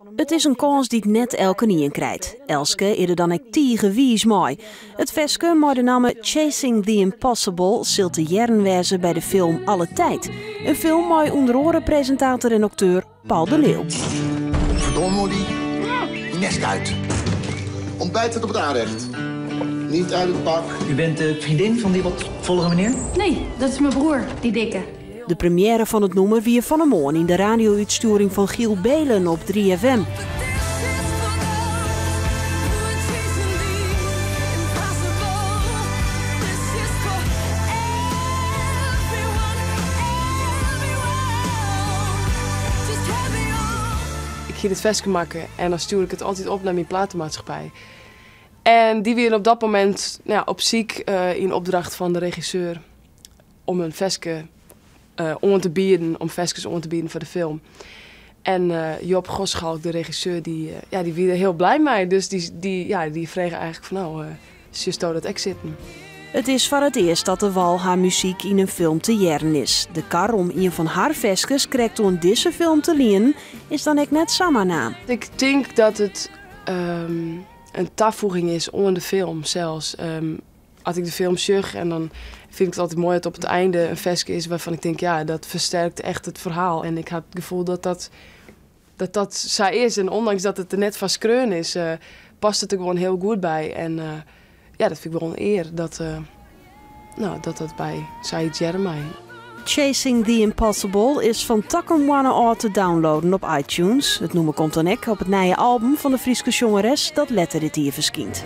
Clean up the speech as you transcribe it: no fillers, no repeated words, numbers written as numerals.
It is in kâns dy't net elkenien krijt. Elske is der dan ek tige wiis mei. It ferske mei de namme Chasing the Impossible sil te hearren wêze by de film Alle Tijd. In film mei ûnder oare presintator en akteur Paul de Leeuw. Verdomme, die nest uit. Ontbijt staat op het aanrecht. Niet uit het pak. U bent de vriendin van die wat vollere meneer? Nee, dat is mijn broer, die dikke. De première fan it nûmer wie fan 'e moarn yn de radio-útstjoering fan Giel Beelen op 3FM. Ik hie dit ferske makke en dan stjoerde ik it altyd op nei myn platemaatskippij. En dy wiene op dat momint, nou ja, op syk yn opdracht fan de regisseur om in ferske oan te bieden, om ferskes oan te bieden foar de film. En Job Gosschalk, de regisseur, dy, ja, dy wie der hiel blij mei. Dus dy, dy, ja, dy frege eigentlik fan no, sjochsto dat ek sitten? It is foar it earst dat De Wal har muzyk yn in film te hearren is. De kar om ien fan har ferskes krekt oan dizze film te lienen is dan ek net samar naam. Ik tink dat it in tafoeging is oan de film sels. As ik de film sjoch en dan fyn ik it altyd moai dat op it einde in ferske is wêrfan ik tink, ja, dat fersterkt echt it ferhaal. En ik ha it gefoel dat dat, dat dat sa is. En ûndanks dat it der net foar skreaun is, past it der gewoan hiel goed by. En ja, dat fyn ik wol in ear dat, no, dat dat by sayts hearre mei. Chasing the Impossible is fan takom moanne ôf te downloaden op iTunes. It nûmer komt dan ek op it nije album fan de Fryske sjongeres dat letter dit jier ferskynt.